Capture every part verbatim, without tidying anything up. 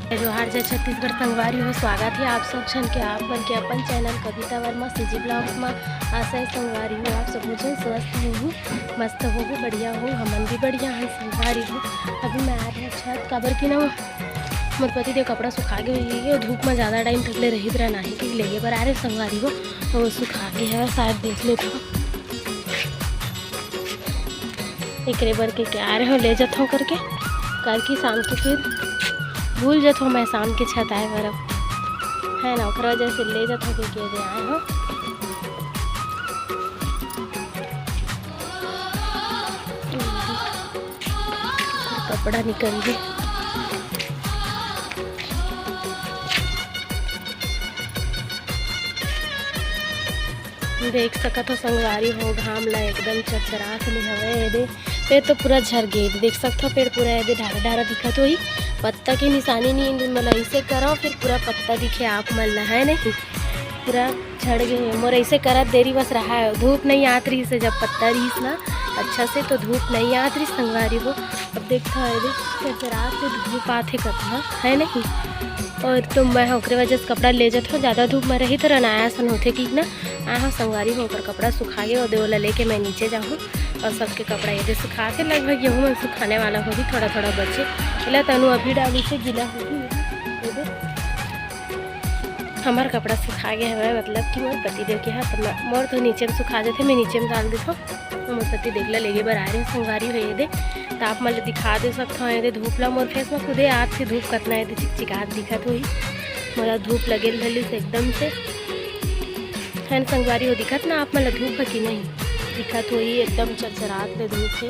जोहार, जय छत्तीसगढ़ संगवारी हो, स्वागत हे आप सब झन के आप मन के अपन चैनल कविता वर्मा सीजी ब्लॉग्स म। आशा हे संगवारी हो, आप सब झन स्वस्थ होहू, मस्त होहू, बढ़िया हो, हमन भी बढ़िया हन संगवारी हो। अभी मैं आ रहे छत, काबर कि ना मोर पति देव कपड़ा सुखा गे होही, धूप म ज़्यादा टाइम तक ले रहित रहना हे कि लेगे बर आ रहे संगवारी हो, तो सुखा गे हे, शायद देख लेत हो। एकरे बर के क्या रहे हो, ले जात हो करके, काल की शाम के फिर भूल जात हो मैं शाम के छत आए बर, है ना, ओकरा वजह से ले जात हो के, के दे आए हो। कपड़ा निकल गई। देख सकत हो संगवारी हो, घाम ला एकदम चरचरात ले हवे। एदे पेड़ तो पूरा झर गे, एदे देख सकत हो, पेड़ पूरा एदे ढारा ढारा दिखत होही। पत्ता के निशानी नहीं, मोला ऐसे करो, फिर पूरा पत्ता दिखे आप मन ला, है नहीं? पूरा झड़ गे हे। मोर ऐसे करत देरी बस रहा है, धूप नहीं आत रहिस हे, जब पत्ता रहिस ना अच्छा से तो धूप नहीं आत रहिस संगवारी हो। अब देखता है, एदे चरचरात ले धूप आत हे कतना, है नहीं? और तो मैं ओकरे वजह से कपड़ा ले जात हो, ज़्यादा धूप में रही तो रनाया सन होथे कि ना। आए हो संगवारी हो, ओकर कपड़ा सुखा गे, ओदे ओला लेके मैं नीचे जाहूँ। और सबके कपड़ा एदे सुखा के लगभग गेहूँ में सुखाने वाला होही, थोड़ा थोड़ा बचे। एला तनु अभी डाली से गीला होही। एदे हमार कपड़ा सुखा गे हवे, मतलब कि मोर पति देव के हा, तो मैं, मोर तो नीचे में सुखा जाथे, मैं नीचे में डाल देथव। मोर पति देव ला लेगे बर आए रहे संगवारी हो। एदे तो आप मन ल दिखा दे सकत हव, एदे धूप ला मोर फेस में खुदे आत हे, धूप कतना एदे चिकचिकात दिखत होही। मोला धूप लगे रहिस एकदम से, है न संगवारी हो, दिखत ना आप मन ल धूप ह कि नहीं? दिखत होही, एकदम चरचरात ले धूप हे।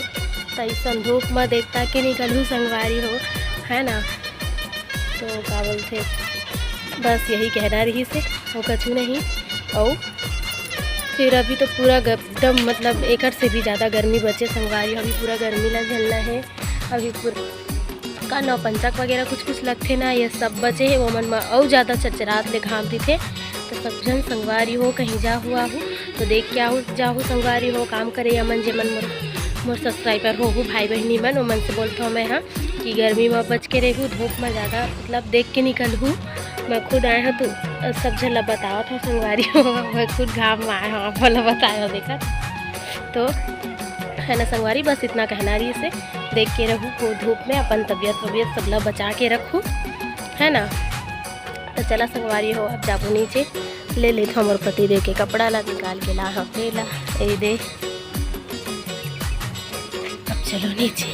त अइसन धूप म देख ताक के निकलहू संगवारी हो, है ना? तो का बोलथे, बस यही कहना रहिस हे, अउ कछु नहीं। अउ फिर अभी तो पूरा ग-, एकदम मतलब एकर से भी ज़्यादा गर्मी बचे संगवारी, अभी पूरा गर्मी ला झेलना हे। अभी पूरा का नौपंचक वगैरह कुछ कुछ लगथे ना, ये सब बचे हे, वो मन म अउ ज़्यादा चरचरात ले घाम दिथे। तो सब झन संगवारी हो, कहीं जाहू आहू तो देख के आहू, जाहू संगवारी हो, काम करे या मन, जे मन मोर, मोर सब्सक्राइबर होहू, भाई बहिनी मन, ओ मन से बोलथव मैं हा कि गर्मी म बच के रहू, धूप म ज़्यादा मतलब देख के निकलहू। मैं खुद आए हव तो सब झन ला बतावत हव संगवारी हो, मैं खुद घाम म आए हव, आप मन ला बताए हव देखत। तो है ना संगवारी, बस इतना कहना रहिस हे, देख के रहू को धूप में, अपन तबियत वबियत सब ला बचा के रखू, है ना। तो चला संगवारी हो, अब जाबो नीचे, ले लेथव मोर पति देव के कपड़ा ला निकाल के ला, हाँ, ले ला, एदे। अब चलो नीचे।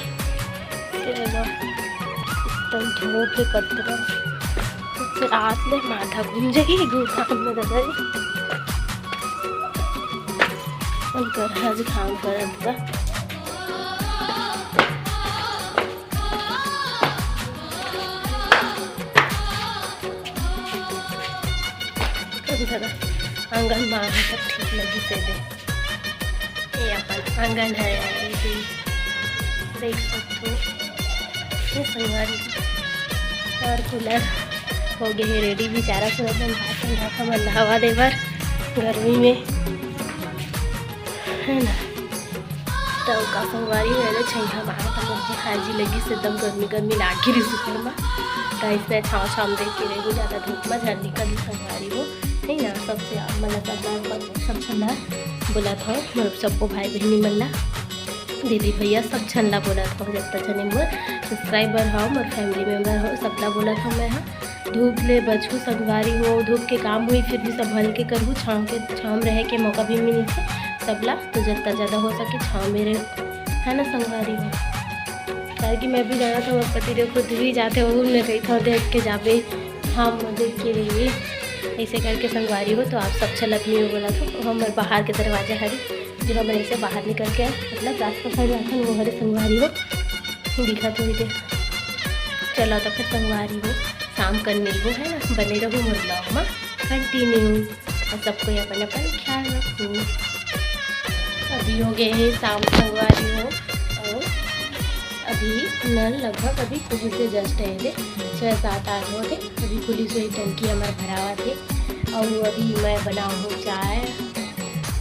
चलो, एकदम धूप हे कतरा। फिर आज ले माथा घूम जाही, घूम में दादा जी। उनकर हज काम करत बा। कभी दादा आंगन में आए तक ठीक लगी से दे। ये अपन आंगन है, ये भी देख सकते हो। ये संगवारी और कूलर हो गए है रेडी, बेचारा सूरज मन भाषण भाषा मन हवा दे बर गर्मी में, है ना। तो का संगवारी हो, एदे छइहा मार त मत हाजी लगी से एकदम गर्मी गर्मी लागी रही सुपर में। तो इसने छाव छाव में देख के रही, ज़्यादा धूप में झन निकल संगवारी हो, है ना। सबसे आप मन सब ला, सब झन ला बोलत हव, मोर सबको भाई बहिनी मन ला, दीदी भैया सब झन ला बोलत हव, जब तक झने मोर सब्सक्राइबर हो, मोर फैमिली मेंबर हो, सब ला बोलत हव मैं हा। धूप ले बचहू संगवारी हो, धूप के काम होही फिर भी संभल के करहू, छाँव के, छाँव में रहे के मौका भी मिलथे सब ला, तो जतना ज़्यादा हो सके छाँव में रहे, है ना संगवारी हो। काहे कि मैं भी जानत हव, मोर पति देव खुद भी जाथे, वो मैं कहिथव देख के जाबे, हम देख के रहिए, ऐसे करके संगवारी हो। तो आप सब झन ला अपनी ओर बोलत हव, हमर बाहर के दरवाजा हरे, जो हमन ऐसे बाहर निकल के मतलब रास्ता साइड जाथन, वो हरे संगवारी हो, दिखत होही ते। चलो तो फिर संगवारी हो, शाम कन मिलबो, है ना, बने रहू मोर ब्लॉग में कंटिन्यू। और सब कोई अपन अपन ख्याल रखू। अभी हो गए हैं शाम संगवारी हो, और अभी नल लगभग अभी कुछ से जस्ट है थे, छः सात आठ होथे। अभी पुलिस वही टंकी हमार भरावा थे, और अभी मैं बनाऊँ चाय,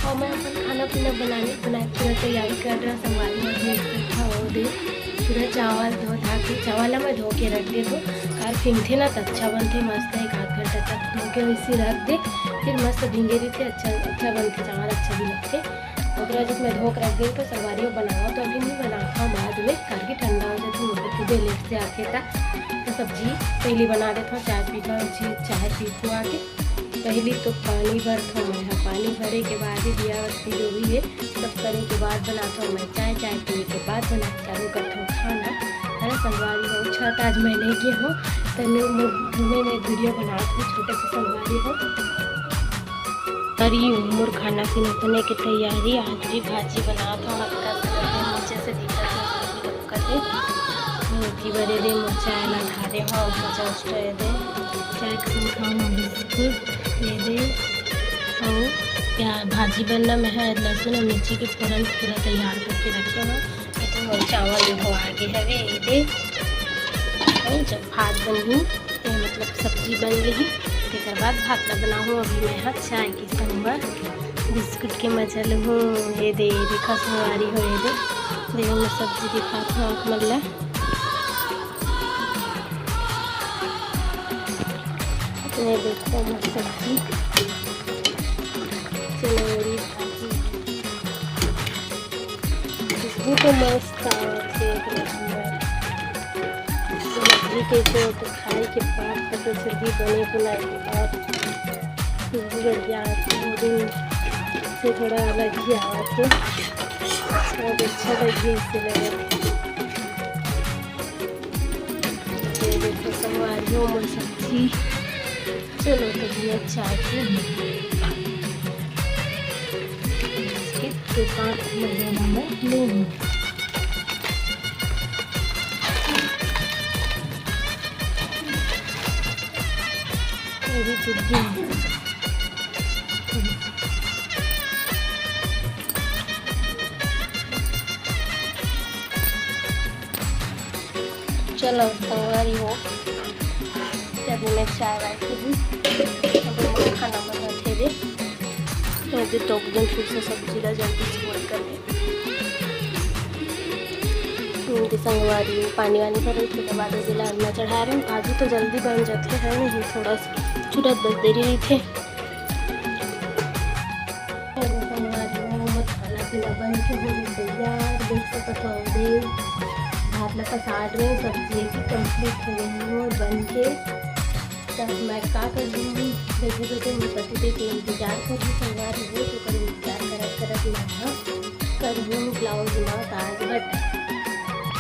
और मैं अपन खाना पीना बनाने, बनाए पूरा तैयारी कर रहा, संगवारी हो, देख सकता हो दे, पूरा चावल धो धा चावल ला मैं धो के रख देथों, काबर भींगथे ना त अच्छा बनथे, मस्त एक आध घंटा तक धो के वैसे रख दे, फिर मस्त भींगे रहिथे, अच्छा, अच्छा बनथे, चावल अच्छा भी लगथे। ओकरा जब मैं धो के रख देथों संगवारी हो, बनावत तो अभी नहीं, बनाथों बाद में, काबर कि ठंडा हो जाथे, मोर तो खुदे लेट से आथे त, तो सब्जी पहली बना देथों, चाय पीथों, चाय पीथों आके पहली तो पानी भरथों मैं ह, पानी भरे के बाद ही दिया बत्ती जो भी है सब करे के बाद बनाथों मैं चाय, चाय पिए के बाद बना चालू करथों खाना। अरे संगवारी हो, छत आज मैं नहीं गे हों, तने मैं, मैं एक वीडियो बनात हों छोटे से संगवारी हो। करी मोर खाना पीना बने के तैयारी, आज भी भाजी बनात हों, हल्का सा नीचे से दिखत है। कथे मेथी भरे दे, मोर चाय ला ढारे हो, जस्ट ये दे, चाय के संग खाहूँ बिस्कुट, ये दे, अउ प्याज भाजी बनना में है, लहसुन अउ मिर्ची के फोरन पूरा तैयार करके रखे हो। ये तो मोर चावल भी हो आगे हवे, ये दे, अउ जब भात बनही, ये मतलब सब्जी बन गई, तेकर बाद भात ला बनाहूँ। अभी मैं हा चाय के संग बर बिस्कुट के मजा लूहूँ। ये दे, देखा संगवारी हो, ये दे, देखो मैं सब्जी दिखात हों आप मन ला। ये देखो मैं सब्जी, चनौरी भाजी, खुशबू तो मस्त आवत हे, एक नंबर। सब्जी के जो तो खाए के बाद पता चलही बने बनाए के बाद खुशबू बढ़िया आथे, वो दिन से थोड़ा अलग ही आवत हे, बहुत अच्छा लगे इसे लगे। ये देखो संगवारी हो मोर सब्जी। चलो तो भैया चाय पी बिस्किट के साथ मजे में लेंगे। अभी तो दिन चलो संगवारी हो, अभी मैं चाय वाय पीहूँ, अभी मैं खाना बनात हे रे। तो अभी टोक दिन फिर से सब्जी ला जल्दी से बोल कर दे। उनके संगवारी पानी वानी भरे, फिर बाद में जिला अन्ना चढ़ा रहे। भाजी तो जल्दी बन जाते हैं, नहीं थोड़ा सा चुरत बस देरी रही थे। खाना पीना बन के हो गई तैयार, देख सकत हो दे। भात ला पसार रहे, सब्जी की कंप्लीट हो गई है और बन के। तब मैं का कर दूँगी, बैठे बैठे मैं पति देव के इंतजार कर रही, संगवारी हो तो कर इंतजार करत करत मैं हाँ कर दूँ ब्लाउज मा काज बटन।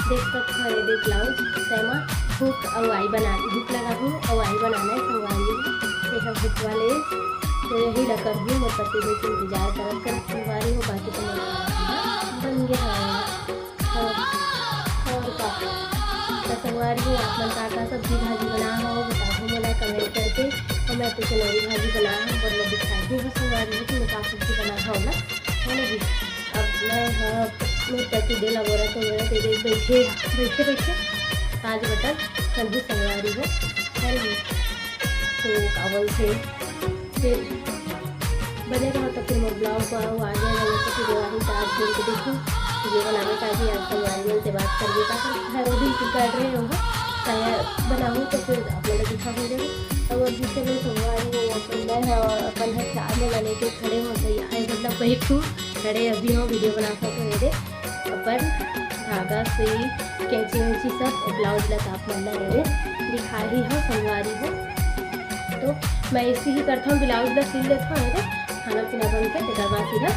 देख सकत हो ये दे ब्लाउज, तेमा हुक अउ आई बना, हुक लगा हूँ अउ आई बनाना है संगवारी हो। ये है हुक वाले, तो यही ला कर दूँ मैं पति देव के इंतजार करत करत संगवारी हो, बाकी तो मैं बन गया है। और, और का? तो संगवारी हो, आप मन का का सब्जी भाजी बना हो, बताओ मोला कमेंट करके। और मैं तो चनौरी भाजी बना हो, मतलब दिखाई दी हो संगवारी हो कि मैं का सब्जी बना हो ना, है ना जी? अब मैं, हाँ, मैं पति दे ला बोला तो मेरा तेरे बैठे, बैठे, बैठे आज बटन कर दी संगवारी हो, है ना जी? तो का बोलथे, फिर बने रहो तो फिर मोर ब्लॉग को आओ, आगे वाले को फिर वही चार दिन के देखो, ये बनाने का भी आज संगवारी मन से बात कर देता था, घर भी कर रहे हो, खाया बनाऊँ तो फिर आप लोग दिखा हो जाए। अब अभी चलो संगवारी हो, अपन मैं है और अपन है चार में लेके खड़े हो, तो ये मतलब बैठू खड़े अभी हो, वीडियो बना सको मेरे अपन धागा, सुई, कैंची वैंची सब ब्लाउज ला तो आप मन ला मेरे दिखा ही हो संगवारी हो। तो मैं ऐसे ही करता हूँ, ब्लाउज ला सिल लेता हूँ, है ना? खाना पीना बन के तेकर बाद सीधा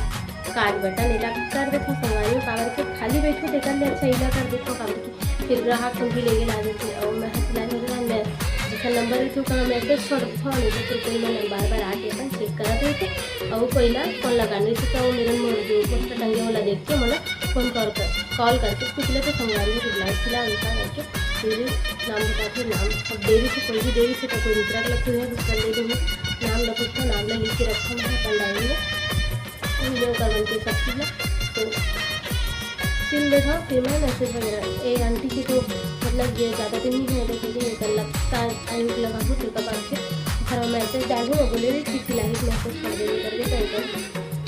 काज बटन एला कर देता हूँ संगवारी हो, काबर के खाली बैठो तेकर ले अच्छा इला कर देता हूँ, काबर के फिर ग्राहक को भी लेके ला देते हैं। और मैं सिलाई हो गया, मैं जिसका नंबर है तो कहाँ मैसेज छोड़ देता हूँ, नहीं तो फिर कोई मैं बार बार आके अपन चेक करत रहते। और कोई ना फोन लगा नहीं सकता, वो मेरे मोर जो पोस्टर टंगे वाला देख के मोला फोन कॉल कर, कॉल करके पूछ लेते संगवारी हो कि ब्लाउज सिला देता करके। फिर नाम बताते, नाम अब देरी से कोई भी देरी से तो कोई दूसरा गलत नहीं है, दूसरा ले दूँगी। नाम ला पूछता, नाम ला लिख के रखता मैं अपन डायरी में, वीडियो कर बनते सब चीज़ ला। तो सिल लेता फिर मैं मैसेज वगैरह। ए आंटी की तो मतलब ये ज़्यादा दिन नहीं है, देखिए ये कर लगता है, आई लगा हूँ, तेकर बाद फिर घर में मैसेज डालूँ और बोले कि सिलाई मैसेज कर देने करके, तो एकदम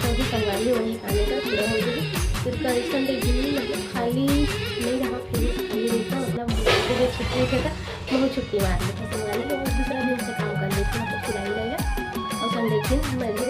तो भी संगवारी वही खाने का पूरा हो गई। फिर कल संडे भी मतलब खाली नहीं रहा, फिर भी खाली रहता, मतलब देखे त महू छुट्टी मार लेथे, सिलवाने के वो दूसरा दिन से काम कर लेथे, मतलब सिलाई उलाई ला। और संडे के दिन मैं भी